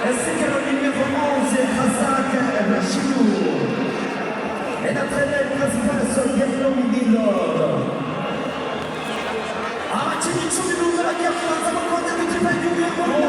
Ainsi que le numéro 11, Razak Rachidou. Et l'entraîneur principal, Solguerino Mindilor. Abakinnyi 11 bagiye kubanza mu kongera ikipe y'igihugu y'u Rwanda.